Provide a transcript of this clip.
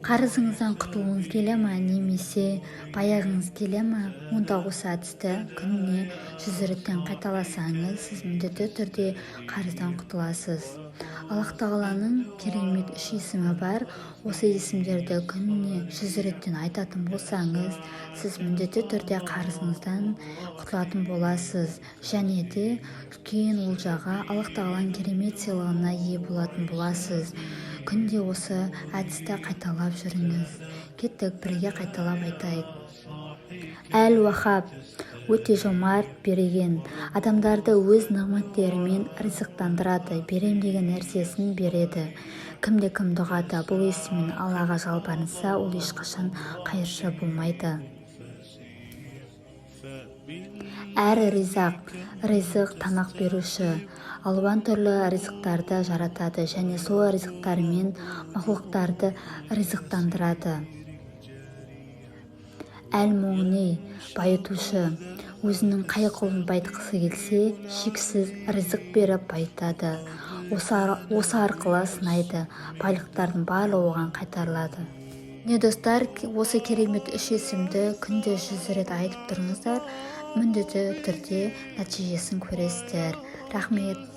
Қарызыңыздан құтылғыңыз келе ма немесе баяғыңыз келе ма? Онда осы әдісті күніне 100 реттен қайталасаңыз, сіз міндетті түрде қарыздан құтыласыз. Аллах Тағаланың керемет үш есімі бар. Осы есімдерді күніне 100 реттен айтатын болсаңыз, сіз міндетті түрде қарызыңыздан құтылатын боласыз және де үлкен олжаға, Аллах Тағаланың керемет сыйлығына ие болатын боласыз. Күнде осы әдісті қайталап жүріңіз. Кеттік, бірге қайталап айтайық. Әл-Уахаб – өте жомарт, берген. Адамдарды өз нығметтерімен ризықтандырады, берем деген нәрсесін береді. Кімде-кім дұғада бұл есіммен Аллаға жалбарынса, ол ешқашан қайыршы болмайды. Әр-Ризақ – ризық, тамақ беруші. Алуан түрлі ризықтарды жаратады және сол ризықтармен мақұлықтарды ризықтандырады. Әл-Мұғни – байытушы. Өзінің қай құлын байытқысы келсе, шексіз ризық беріп байытады. Осы арқылы сынайды. Байлықтардың барлығы оған қайтарылады. Міне, достар, осы керемет үш есімді күнде 100 рет айтып тұрыңыздар, міндетті түрде нәтижесін көресіздер. Рахмет.